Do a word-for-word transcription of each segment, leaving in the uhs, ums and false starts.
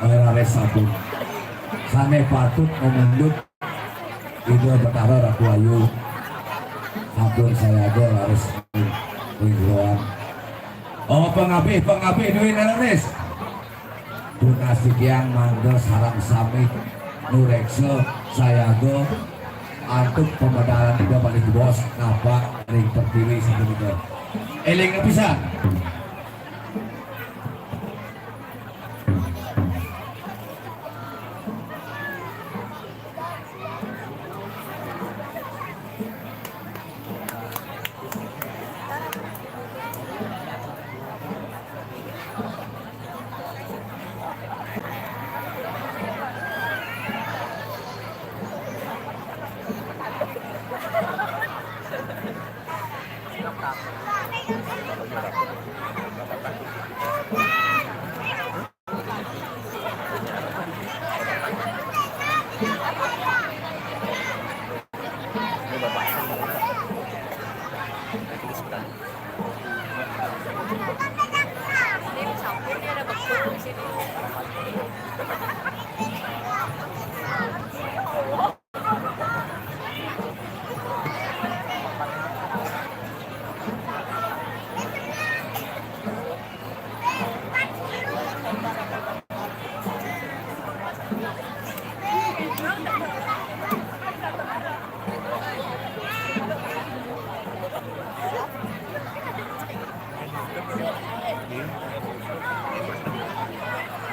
Raris sampun. Sané patut mamundhut Ida Betara Ratu Ayu. Sampun sayaga raris ring jroan. Oh, pangabih, pangabih duwé raris. Tunas titiang mangda sareng sami nureksa sayaga antuk pamedalan Ida Bali Bos napak ring pertiwi sapunika. Éling pisan.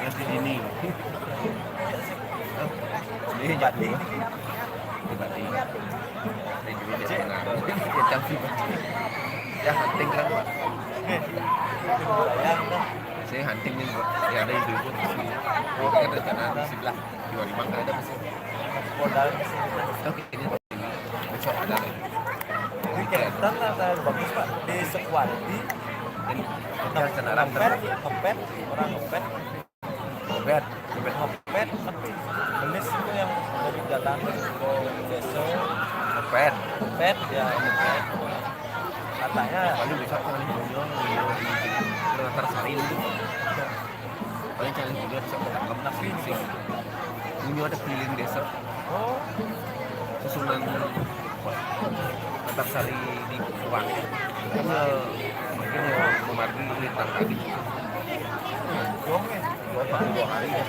Nasi dini. Ini bati. Ini bati. Ini juga dia. Nah, dia cantik bati. Ya, hunting kan, Pak. Saya hunting nih, Pak. Ya, ada ibu-ibu. Ini kan rencana di sebelah. Dua lima nggak ada, Mas. Modal. Oke, ini. Ini Kenten ada bagus, Pak. Di Sekuati. Ini hotel Cenarang, ngepet, ngepet, orang ngepet. Ngepet, ngepet. Ngepet, tapi belis itu yang dari jalan ke desa. Ngepet. Ngepet, ya, ngepet. Katanya paling besar kan di Banyuwangi, di Antarsari itu. Paling cari juga bisa ketangkep nasi sih. Ini ada keliling desa. Oh. Susunan Antarsari di Kuang. Kan, eh, mungkin, eh, memargi lintang tadi. Dua, dua hari ya.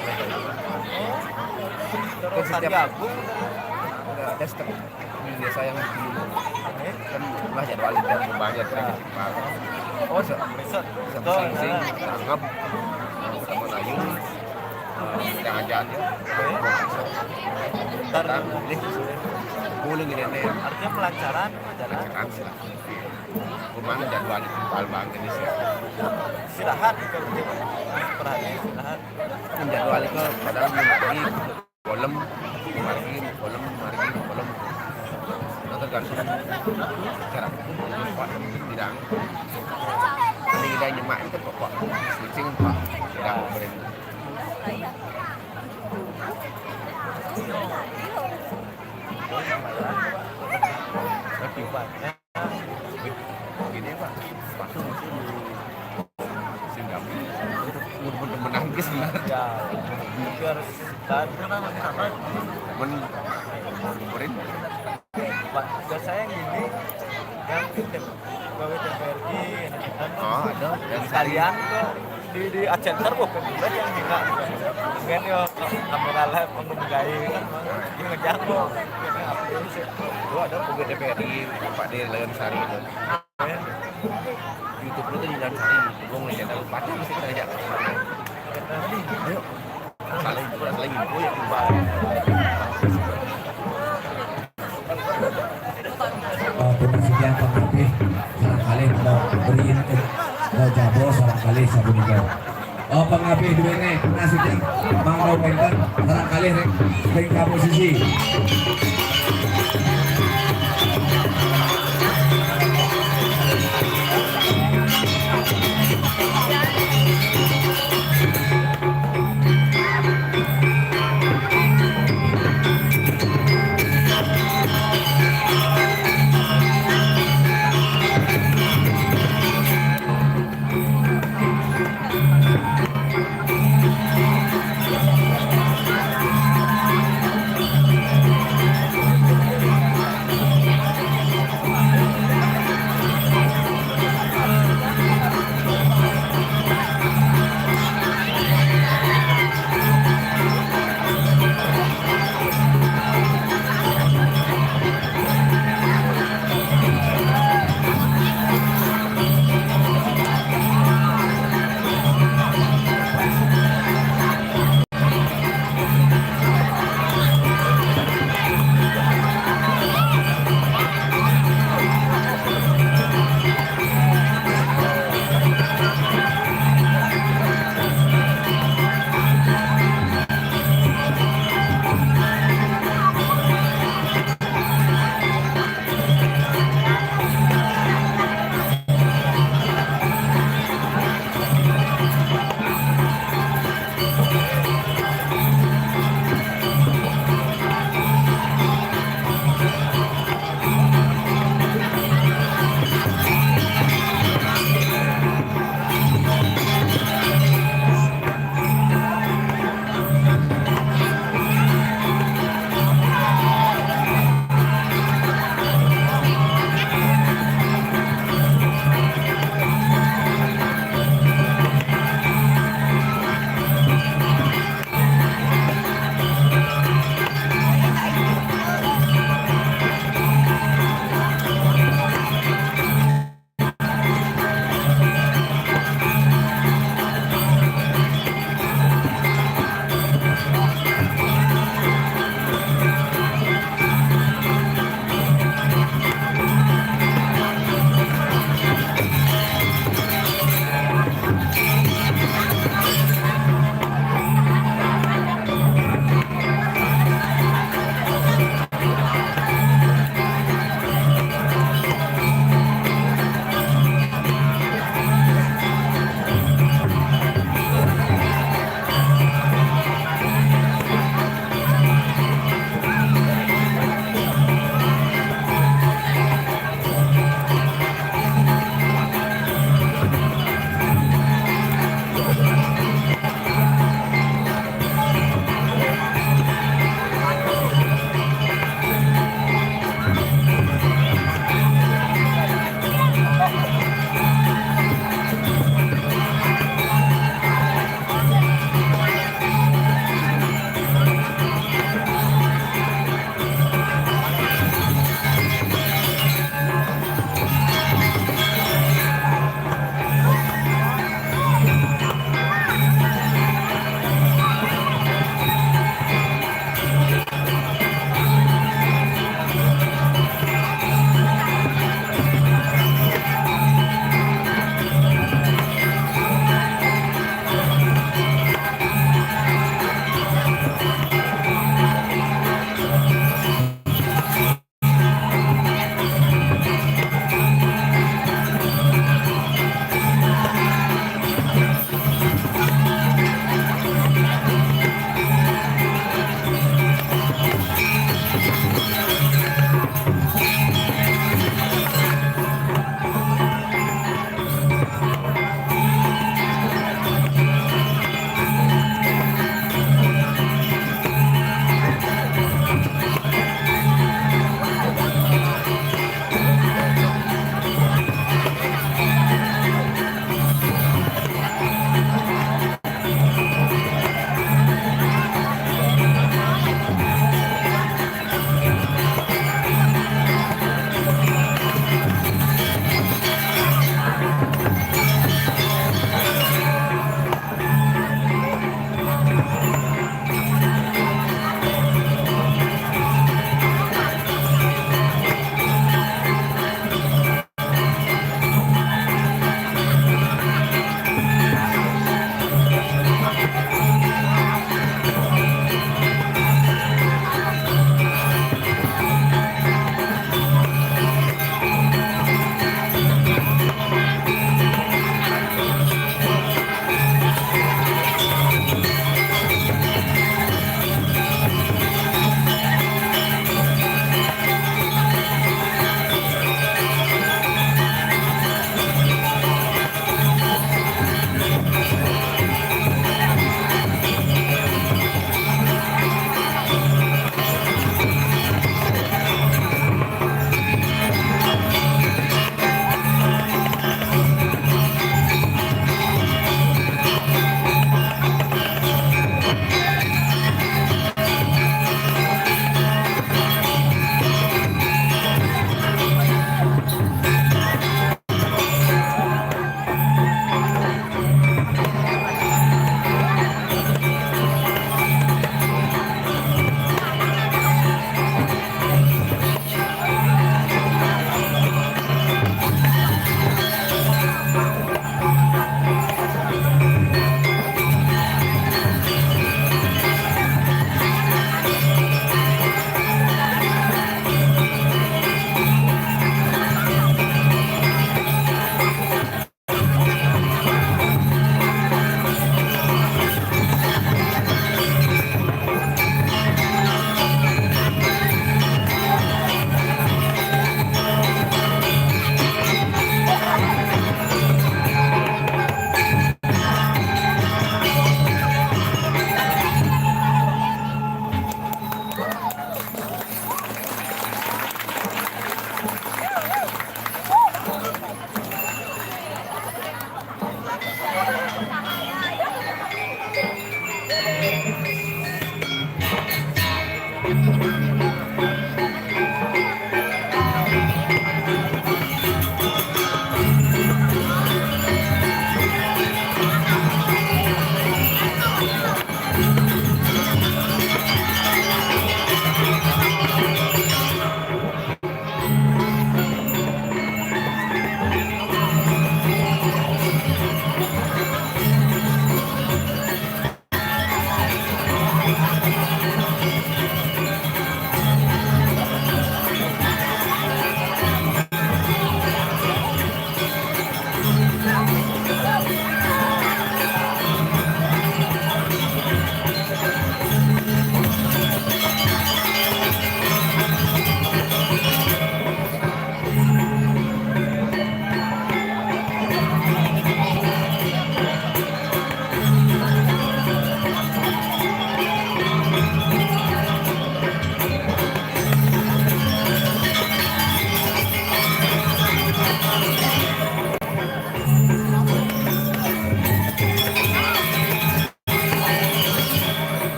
Terus setiap hari Agung. Ada setiap di desa yang di kan lah jadwal itu banyak kan. Oh, bisa sing-sing tanggap ketemu lain, eh, jangan-jangan ya. Ntar deh, boleh gini nih. Artinya pelancaran, pelancaran. Pelancaran sih. Kemana jadwal itu, jadwal banget ini sih. Istirahat, kalau gitu. Perhatian istirahat. Jadwal itu padahal mau pergi. Kolem, margi, kolem, margi, kolem. Nah, tergantung cara. Pak, tidak. Ini kita nyemak itu pokok. Switching, Pak. Tidak, boleh. Tapi, Pak, Gini, Pak, sepatu mesti di Singapura. Untuk menangkis benar. Ya, itu harus tahan. Men, pemerintah Pak, saya yang ini, yang gawe T V R I, oh, ada. Dan sekalian kok di, di center kok kan juga yang juga. Kan yo kamera live, panggung gawe kan, dia ngejar kok. Lu ada pegawai T V R I, Pak De Leon Sari itu. YouTube lu tuh di Leon Sari, gua ngeliat channel Padang sih, kita ajak. Ayo. Saling, saling info ya, Pak. Oh, pun sekian pengabih, barangkali mau beri, mau jabo, barangkali sapunika. Oh, pengabih duwene, pun sekian, mangga wenten, barangkali ring, ring kaposisi.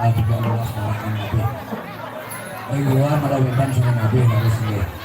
Aduh, ya Allah, salah nabi. Ring luar, marawitan salah nabi harus nggih.